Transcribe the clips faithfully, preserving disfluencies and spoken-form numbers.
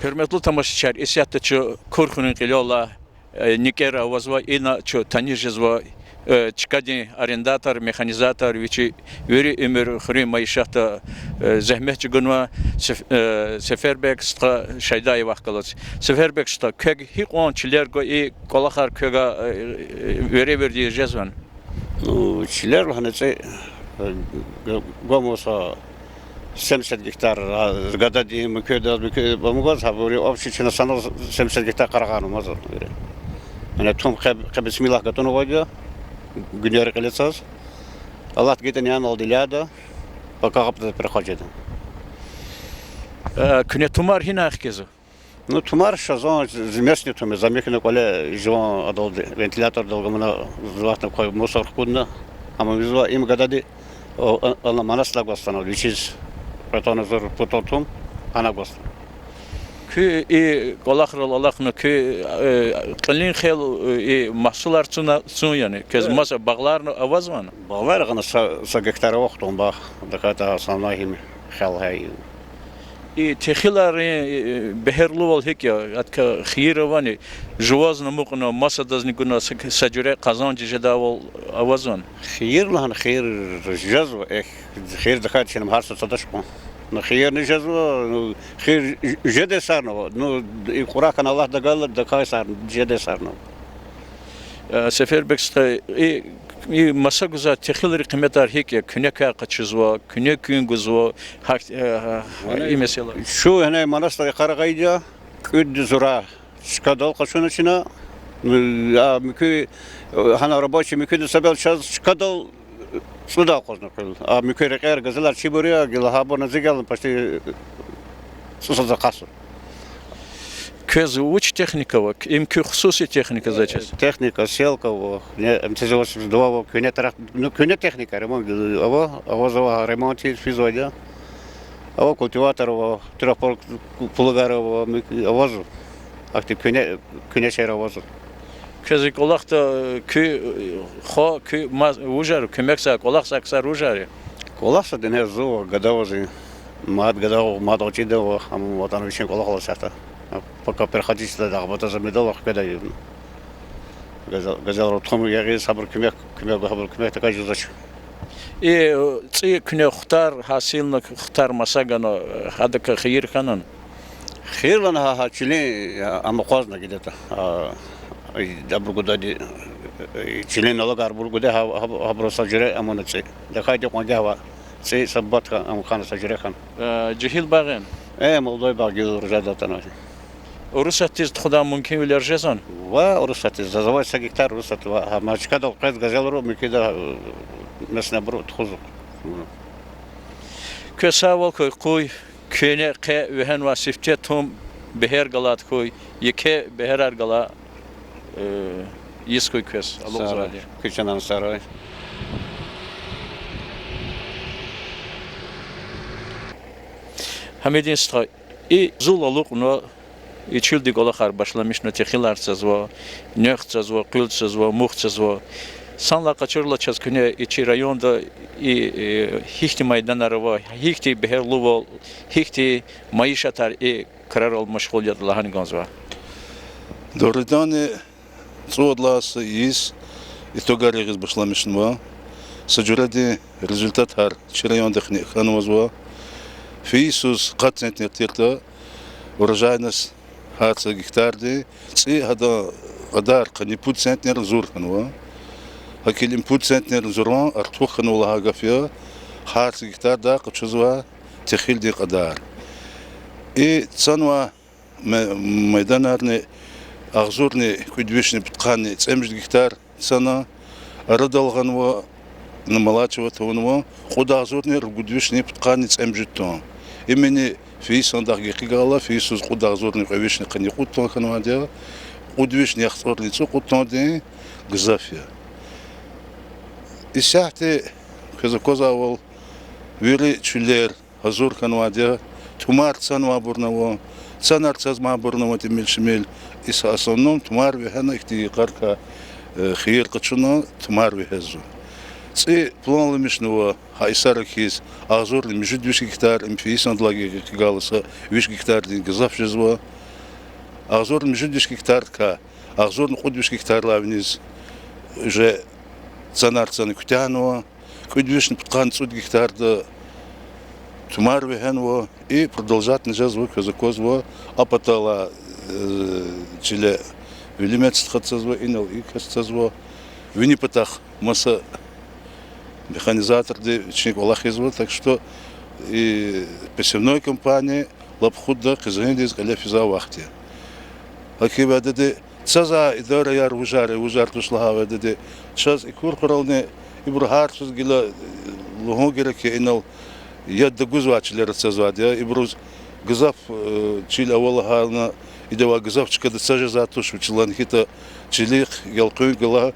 Гьуьрметлу тамашачияр, исятда чун Курхунин кьилел алай, э, никӀера авазва, ина чун таниш жезва, э, чкадин арендатор, механизатор, вичи вири уьмуьр хуьруьн майишатда, э, зегьмет чӀугунвай Сеф-, э, Сефербег стха Шайдаевахъ галаз. Сефербег стха, квек гьикьван чилер гва и кӀвалахар квевай, э, веревирдиз жезвани? Ну, чилер лагьана цӀи, э, г-, гваму са семьдесят гектар, а, гадади муькуьдаз, муькуь-, амукьаз, гьабури общий чна санал семьдесят гектар къарагъарна амазва вири. Яни тум хъе-, хъе бисмиллагь гатӀунвайди я, гуьнери кьиле цаз. Аллагьди гайитӀани аналди ляда, пака гъапда переход жеда. Э, куьне тумар гьинай хкизва? Ну, тумар ша зун, зи местный тум я, за михьна кӀвале жуван адалди, вентилятордал гамана, зуватна квай мусор хкудна, амма мизва им гадади, о, а-, ана Манасдилай гваз атана, вичиз кьве тонна зур пуд тонн тум, ана гваз атана. Куь и кӀвалахрал алахъна, куь, э, кьилин хел, э, и магьсулар цуна-, цун яни? Квез маса багъларни авазвани? Багълар гьана са, са гектар ава, хтун багъ, даката основной им хел гьа я. И техиларин, э, бегьерлувал гьикӀ я, адакай хийир авани, жувазни амукьна, масадазни гуна, са, са жуьре къазанж жедайвал авазвани? Хийир лагьана, хийир жезва, эхь, хийир тахьайтӀа чна гьар са цадач кьван. Ну, хийирни жезва, ну, хийир ж-, жедай сарнава, ну, и кьурагъ хьана Аллагьди гайила, тахьай сар-, жедай сарнава. Э, Сефербег стха, и, и маса гузвай техилрин къиметар гьикӀ я, куьне квай къачузва, куьне куьн гузва, гьа, э, и месэла? Чун гьана Манасдилай къарагъайди я, кӀуьд зура чкадал къачуна чна, ну, а муькуь, э, гьана рабочий муькуьда са бел чаз чкадал цӀудай акъвазна къуьл. А муькуь рекьер, газелар чибур я, гила гьабурни зи гелна почти цӀусад акъатзава. Квез вуч техника ава? Им куь хсуси техника яз чиз? Техника, сеялка ава, не, МТЗ восемьдесят два ава, куьне трак-, ну, куьне техника, ремонт ава, авазва, ремонт физвайди я. Ава культиватор ава, трёхпол плугар ава, авазва. Ахьтин куьне, куьне шейэр авазва. Квез и кӀвалахда куь хва, куь ма-, вужар, куьмекзавай, кӀвалахзавай ксар вужар я? КӀвалахзавайди гьа зун ава, гада ава зи. Мад гада ава, мад гъвечӀиди ава, ам ватан вичин кӀвалах алаз исятда. Пака переходить жеда, агъбатаз медал хкведа. Газел-, газелар тухум ягъиз, гьабур куьмек, куьмек, гьабур куьмек тахьай жезвач. И цӀи куьне хтар гьасилна, хтар маса гана, гьадакай хийир хьанани? Хийир лагьана гьа, гьа чилин, а, ам акъвазна гидета. А, и, абуру гудайди, и, чилин налогар абуру гудай, гьа, гьа, гьабуру са жуьре амуна цӀи. ТахьайтӀа кьван гагь ава, цӀи са бубатка ам хьана, са жуьре хьана. Э, жегьил багъ яни? Э, молодой багъ, гила урожайда атанва. Урусатдиз тухудай мумкинвилер жезвани? Ва Урусатдиз, заз авай са гектар Урусатда ва, гьа, ма чкадал къвез газелру, муькуьда, э, местныйбуру тухузва. Квез сагъвал хьуй, къуй, куьне къе вегьенвай сифте тум бегьер галаз хьуй, еке бегьерар галаз, э, йис хьуй квез алукьзавайди. Куь чанани сагърай. Гьамидин стха, и зул алукьнава, и чилдин кӀвалахар башламишна, техилар цазва, нек цазва, къуьл цазва, мух цазва. Санлай къачурла чаз куьне и чи районда и, э, гьихьтин майданар ава, гьихьтин бегьерлувал, гьихьтин майишатар и крарал машгъул ятӀа лагьана кӀанзава. Дугъриданни, цӀувад лагьай йис итогар ягъиз башламишнава. Са жуьредин результатар чи райондихъни хьанвазва. Фейи йисуз къад центнер тиртӀа, урожайность гьар са гектардин, цӀи гьадан кьадар къанни пуд центнер зур хьанва. ГьакӀ им пуд центнер зуран артух хьанва лагьай гаф я, гьар са гектардай къачузвай техилдин кьадар. И цанвай ме-, майданарни агъзурни кӀуьд вишни пудкъанни цӀемуьжуьд гектар цана, арадал гъанва, намолачивать авунва кьуд агъзурни ругуд вишни пудкъанни цӀемуьжуьд тонн. Имени фейи йисандахъ гекъигайла, фейи йисуз кьуд агъзурни кьве вишни къанни кьуд тонн хьанвайди я, кьуд вишни яхцӀурни цӀукьуд тонндин гзаф я. Исятда квез аквазвайвал, вири чуьллер гьазур хьанвайди я, тумар цанвайбурни ава, цанар цазмайбурни ава тӀимил-шимил. Ис основном тумар вегьена ихьтин йикъарикай, э, хийир къачуна тумар вегьезва. ЦӀи планламишнава гьа и йисара хьиз, агъзурни муьжуьд виш гектар, им фейи йисандилай гекъигайла са виш гектардин гзаф жезва. Агъзурни муьжуьд виш гектардикай агъзурни кьуд виш гектарлай виниз уже цанар цана куьтягьнава. Кьуд вишни пудкъанни цӀуд гектарда тумар вегьенва, и продолжатьни жезва, квез аквазва, а паталай, э, чиле вилимет стхаз цазва, инал и кас цазва. Вини патахъ маса механизаторди вичин кӀвалах ийизва, так что и посевной кампания лап хуьда къизгъиндиз кьиле физвай вахт я. ГьакӀ хьайивайди, цазвай идараяр вужар я, вужар туш лагьайвайди, чаз и Курхуьрелни, ибуру гьар чаз гила, э, лугьун герек я, инал яд тагузвай чилера цазвайди я, ибуруз гзаф, э, чил ава лагьана, идавай гзаф чкада цаз жезвай туш, вучиз лагьайтӀа чилихъ гелкъуьн гала,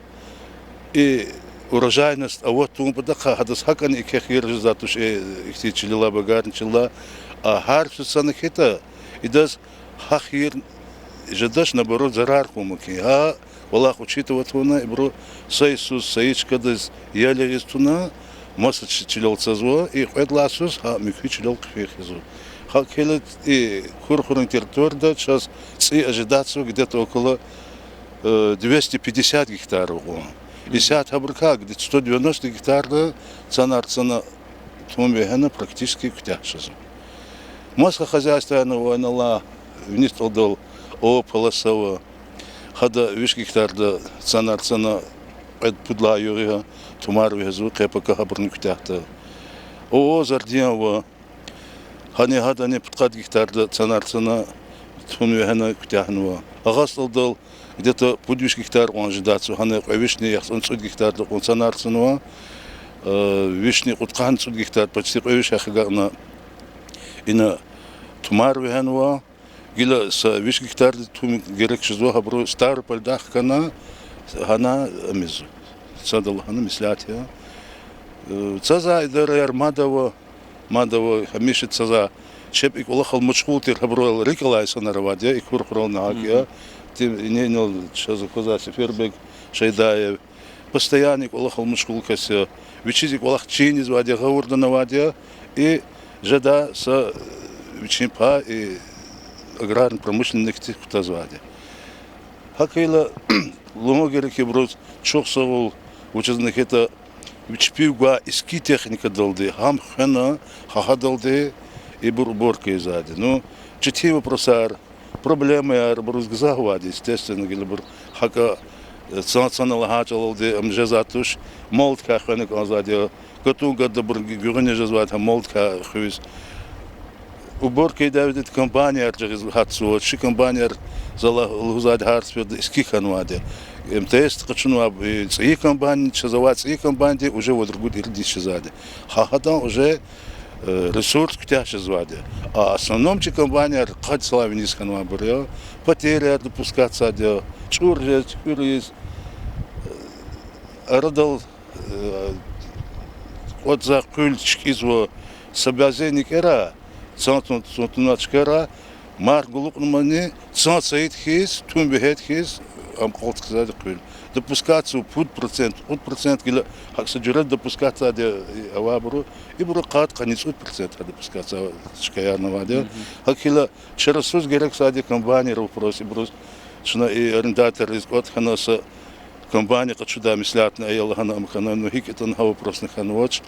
и урожайность аватун патахъай гьадаз гьакӀни еке хийир жезвай туш, э, ихьтин чилелай, багарин чилелай. А гьар чаз цана хьайитӀа, идаз гьа хийир жедач, наоборот, зарар хьун мумкин я. Гьа кӀвалах учитывать авуна, ибуру са йисуз, са йис чкадиз ял ягъиз туна, маса чи-, чилел цазва, и кьвед лагьай йисуз гьа муькуь чилел хъфин хизва. ГьакӀ хьайила и Курхуьрин территорияда чаз цӀи ожидатьзава где-то около, э, двести пятьдесят гектаров кьван. Исятда гьабурукай где-то сто девяносто гектарда цанар цана тум вегьена практически куьтягь жезва. Маса хозяйствояр ава, инал виниз тӀалдал о полоса ава, гьада виш гектарда цанар цана кьвед-пуд лагьай югъ я, тумар вегьезва, къе-пака гьабурни куьтягьда. О, о, Зардин ава, гьана гьадани пудкъад гектарда цанар цана тум вегьена куьтягьнава. Агъа СтӀалдал где-то пуд виш гектар кьван ожидатьзава, гьана кьве вишни яхцӀурни цӀуд гектарда кьван цанар цанва, э, вишни кьудкъанни цӀуд гектар, почти кьве виш яхъ агакьна, ина тумар вегьенва. Гила са виш гектардиз тум герек жезва, гьабуру Ставропольдахъ хьана, гьана амизва. Садал гьана меслят я. Э, цазвай идараяр мад ава, мад ава, гьамиша цазвай, чеб и кӀвалахал машгъул тир гьабурал рикӀ алай инсанар авайди я, и Курхуьрелни гьакӀ я. Тим, инал чаз аквазвай Сефербег Шайдаев, постоянно и кӀвалахал машгъул кас я. Вичиз и кӀвалах чин ийизвайди я, гъавурда авайди я, и жедай са вичин пай и аграрный промышленностдиз кутазвайди я. ГьакӀ хьайила, лугьун герек ибуруз чухсагъул, вучиз лагьайтӀа чпив гвай иски техникадалди, гьам хвена, гьа гьадалди ибур уборка ийизвайди. Ну, четин вопросар, проблемаяр абуруз гзаф авайди, естественно, гила абур гьакӀа, э, цан-цана лагьай чӀалалди ам жезвай туш, малдикай хвена кӀанзавайди я, гатун гада абур гуьгъуьниз жезвайди гьа малдикай хуьз. Уборка ийидайвал комбайнияр жагъиз гьатзава, чи комбайнияр, за лагь-, лугьузвайди, гьар сеферда иски хьанвайди я. МТС-ди къачунвай, э, цӀийи комбайн, чаз авай цӀийи комбайнди уже вад-ругуд-ирид йис жезвайди я. Гьа гьадан уже, э, ресурс куьтягь жезвайди я. А в основном чи комбайнияр къад йисалай виниз хьанвайбур я. Потеряяр допускатьзавайди я. ЧӀур жез, чуькьуьр ийиз, э, арадал, э, кӀватӀзавай къуьл чкӀизва, са бязи никӀера, цан тун-, цан тунна чкӀера, марф галукьнамани, цан цайид хьиз, тум вегьейд хьиз, ам къалтзавайди къуьл. Допускатьзава пуд процент, кьуд процент гила, гьакӀ са жуьре допускатьзавайди авайбуру, ибуру къад-къанни цӀуд процент гьа допускатьзавай чкаярни авайди я. ГьакӀ хьайила, чарасуз герек ийизвайди комбайнрин вопрос, ибуруз чна и арендаторриз кӀватӀ хьана са комбайн къачудай меслятни ая лагьана ам хьана, ну, гьикӀ ятӀани гьа вопросни хьанвач.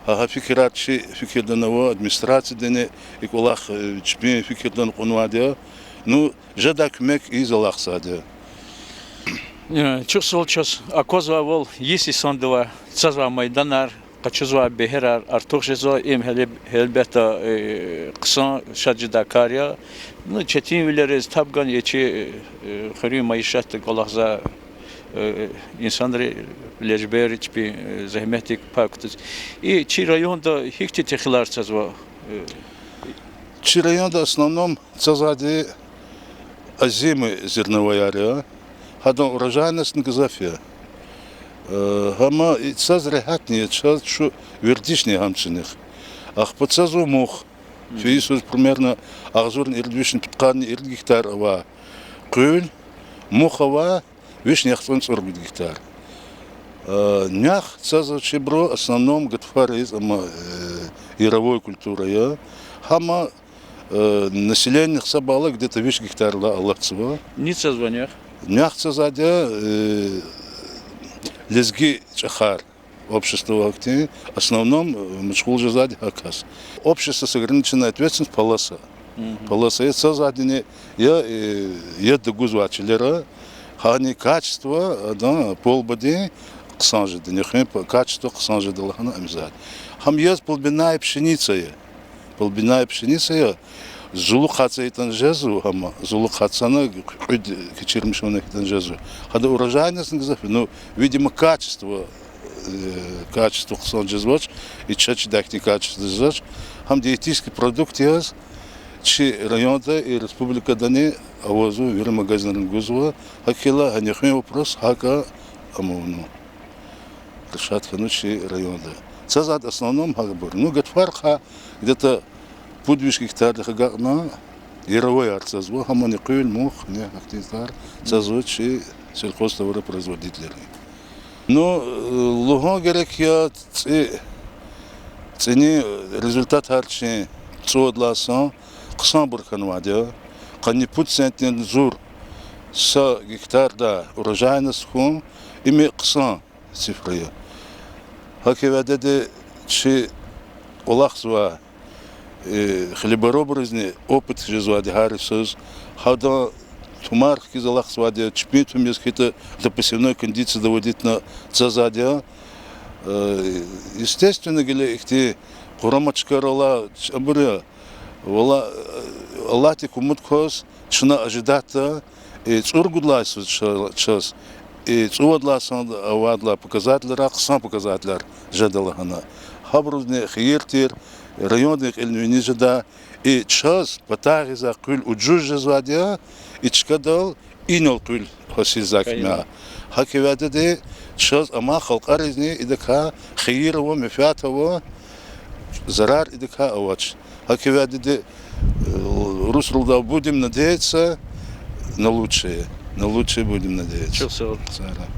Гьа, гьа фикирар чи фикирдани ава, администрациядани и кӀвалах, э, чпин фикирдани кьунвайди я. Ну, жедай куьмек ийиз алахъзавайди я. Э, чухсагъул, чаз аквазвайвал, йис йисандилай цазвай майданар, къачузвай бегьерар артух жезва, им гьелб-, гьелбетда, э, хъсан шад жедай кар я. Ну, четинвилериз таб гана я чи, э, хуьруьн майишатда кӀвалахзавай, э, инсанри, лежберри чпин, э, зегьметдик пай кутаз. И чи районда гьихьтин техилар цазва? Э, чи районда в основном цазвайди озимый зерноваяр я. Гьадан урожайностьни гзаф я. Э, гьама и цаз регьятни я, чаз чун вердишни я гьам чинихъ. Ахпа цазва мух. Фейи йисуз примерно агъзурни ирид, вишни пудкъанни ирид гектар авай къуьл, мух авай вишни яхцӀурни цӀуругуд гектар. Э, нях цазвачибуру в основном гатфар ийиз, амма, э, яровой культура я. Гьама, э, население гьисабайла где-то виш гектардай алатзава. Ни цазва нях? Нях цазвайди я, э, лезги чӀахар, общество ахьтин, в основном, э, машгъул жезвайди гьа кас. Общество с ограниченной ответственностью Полоса. Полоса я цазвайдини, я, э, я дагузвай чилера, гьана качество, адан полбадин хъсан жеда, нехуьн п-, качество хъсан жеда лагьана ам ийизвайди. Гьам яз полбинная пшеница я. Полбинная пшеница я, зулухъ гьатзайтӀани жезва гьама, зулухъ гьатзана кьуьд кечирмишунна хьайитӀани жезва. Гьада урожайность гзаф я, ну, видимо, качество, э, качество хъсан жезвач, и чаз чидай хьтин качество жезвач. Гьам диетический продукт яз чи районда и республикадани авазва, вири магазинрани гузва. ГьакӀ хьайила гьа нехуьн вопрос гьакӀа амавуна, решать хьанва чи районда. Цазвайди в основном гьабур. Ну, гатфар хьа где-то пуд виш гектардихъ агакьна, яроваяр цазва, гьамани къуьл, мух, нях гьахьтинтар цазва чи сельхозтоваропроизводителри. Ну, э, лугьун герек я, цӀи-, цӀинин результатар чи цӀувад лагьай сан хъсанбур хьанвайди я. Къанни пуд центнерни зур са гектарда урожайность хьун, им хъсан цифра я. ГьакӀ хьайивди чи кӀвалахзавай, э, хлеборобризни опыт жезвайди гьар йисуз, гьадан тумар хкиз алахъзавайди я, чпин тум яз хьайитӀа до посевной кондиции доводитьна цазвайди я. Э, естественно, гила ихьтин къурама чкайрал алай чӀабур я, валлагь, э, Аллагьдик умуд кваз, чна ожидатьда, э, цӀуругуд лагьай йисуз ча-, чаз, э, цӀувад лагьай сан авайдалай показателрай хъсан показателар жеда лагьана. Гьабурузни хийир тир, райондин кьилни виниз жеда, и чаз патагъиз къуьл ужуз жезвайди я, и чкадал инал къуьл гьасилзавай кьиляй. ГьакӀ хьайивди чаз амай халкьаризни идакай хийир ава, менфят ава, зарар идакай авач. ГьакӀ хьайивди, э, урусралда будем надеяться на лучшее, на лучшее будем надеяться. Чухсагъул. Сагърай.